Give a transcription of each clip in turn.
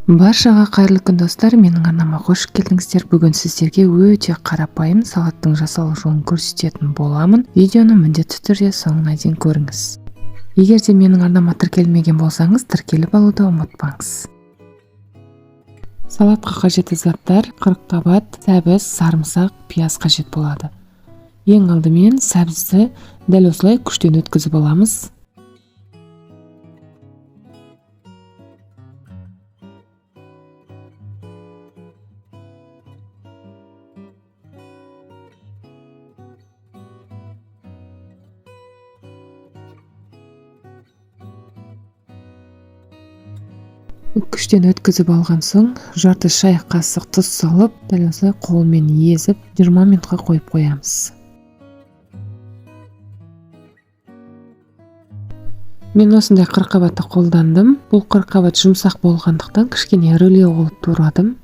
Баршаға қайырлы күн, достар! Менің арнама қош келдіңіздер. Бүгін сіздерге өте қарапайым салаттың жасалу жолын көрсететін боламын. Видеоны міндетті түрде соңына дейін көріңіз. Егер де менің арнама тіркелмеген болсаңыз, тіркеліп алуды ұмытпаңыз. Салатқа қажетті заттар: қырыққабат, сәбіз, сарымсақ, пияз қажет болады. Ең алдымен сәбізді дәл осылай күштен өткізіп аламыз. Күштен өткізіп алған соң жарты шай қасық тұз салып, дәл осылай қолмен езіп 20 минутқа қойып қоямыз. Мен осындай қырыққабатты қолдандым. Бұл қырыққабат жұмсақ болғандықтан, кішкене ірілеу қылып турадым.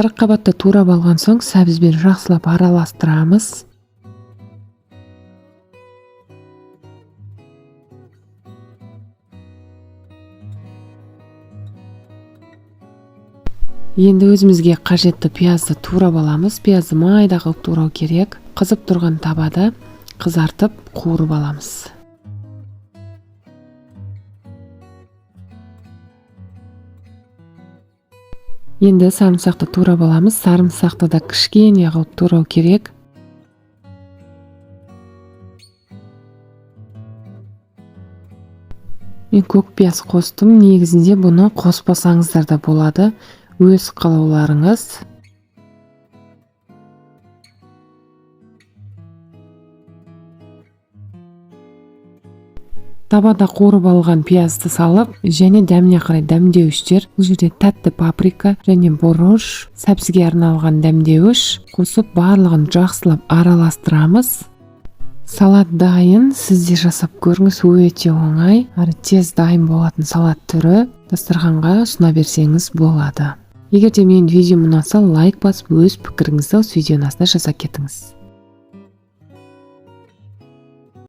Қырыққабатты турап алған соң, сәбізбен жақсылап араластырамыз. Енді өзімізге қажетті пиязды турап аламыз. Пиязды майда қылып турау керек. Қызып тұрған табада қызартып, қуырып аламыз. Енді сарымсақты турап аламыз. Сарымсақты да кішкене қылып турау керек. Мен көк пияз қостым. Негізінде бұны қоспасаңыздар да болады, өз қалауларыңыз. Табада қуырып алған пиязды салып, және дәміне қарай дәмдеуіштер, бұл жерде тәтті паприка және бұрыш, сәбізге арналған дәмдеуіш қосып, барлығын жақсылап араластырамыз. Салат дайын. Сіз де жасап көріңіз, өте оңай әрі тез дайын болатын салат түрі. Дастарханға ұсына берсеңіз болады. Егер де менің видеом ұнаса, лайк басып, өз пікіріңізді осы видеоның астына жаза кетіңіз.